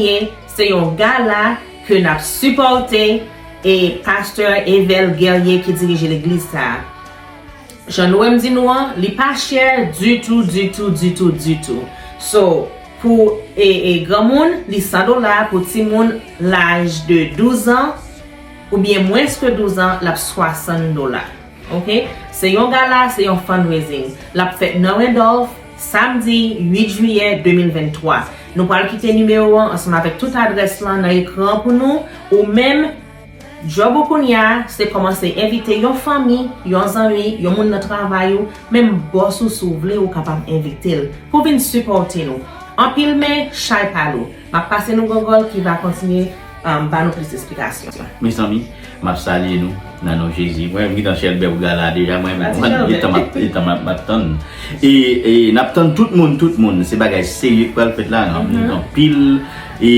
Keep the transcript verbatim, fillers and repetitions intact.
Premye, se yon gala ke n ap sipòte e pastè Evel Guerrier ki dirije legliz sa a. Jan nou wè m di nou an, li pa chè ditou, ditou, ditou, ditou. So, pou e, e granmoun, li san dola, pou timoun laj de douz an, oubyen mwens ke douz an, l ap swasant dola. Oke? Se yon gala, se yon fundraising. L ap fèt nan Randolph, samdi uit jiyè de mil venntwa. Nou pral kite nimewo an ansanm avèk tout adrès lan nan ekran an pou nou. Ou menm, djòb ou kounye a, se kòmanse envite yon fanmi, yon zanmi, yon moun nan travay ou, menm bòs ou si w vle, ou kapab envite l pou vin sipòte nou. Anpil men, chay pa lou. M ap pase nou Gògòl ki va kontinye um, ba nou plis esplikasyon. Mezanmi, m ap salye nou nan non Jezi. Mwen, m gentan chèlbè pou gala deja. Mwen, mwen, gentan m ap, gentan m ap, m ap tann. E, e n ap tann tout moun, tout moun. Se bagay serye k pral fèt la, non? Gen anpil, e,